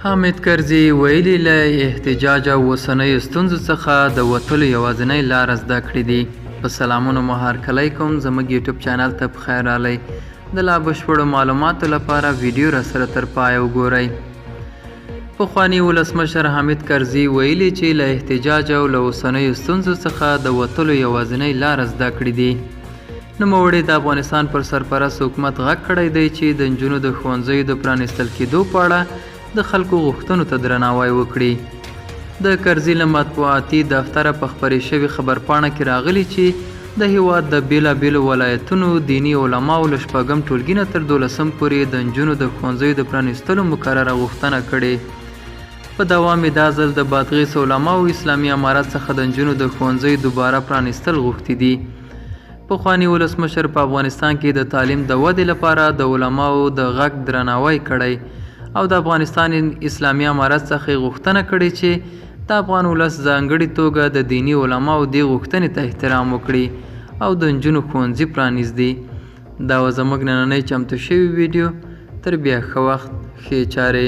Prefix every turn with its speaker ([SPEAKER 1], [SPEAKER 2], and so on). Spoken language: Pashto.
[SPEAKER 1] حامد کرزي ویلي، له احتجاج او اوسنیو ستونزو څخه د وتلو یوازینۍ لاره زده کړې دي. په سلامونو مو هرکلی کوم، زموږ یوټیوب چینل ته په خیر راغلی. د لا بشپړو معلوماتو لپاره ویډیو را سره تر پایه وګورئ. پخواني ولسمشر حامد کرزي ویلي چې له احتجاج او له اوسنیو ستونزو څخه د وتلو یوازینۍ لاره زده کړې دي. نوموړي د افغانستان پر سرپرست حکومت غږ کړی دی چې د نجونو د ښوونځیو د پرانیستل کېدو په اړه د خلکو غوښتنو ته درناوی وکړي. د کرزي له مطبوعاتي دفتره په خپرې شوې خبرپاڼه کې راغلي چې د هیواد د بېلابېلو ولایتونو دیني علماو له شپږم ټولګي نه تر دولسم پورې د نجونو د ښوونځیو د پرانیستلو مکرره غوښتنه کړې. په دوام یې دا ځل د بادغیس علماو اسلامي امارت څخه د نجونو د ښوونځیو دوباره پرانیستل غوښتي دي. پخواني ولسمشر په افغانستان کې د تعلیم د ودې لپاره د علماو د غږ درناوی کړی او د افغانستان اسلامي امارت څخه یې غوښتنه کړې چې د افغان ولس ځانګړي توګه د دیني علماو دې غوښتنې ته احترام وکړي او د نجونو ښوونځي پرانیږدي. دا وه زموږ نننۍ چمتو شوې ویډیو. تر بیا ښه وخت، ښې چارې.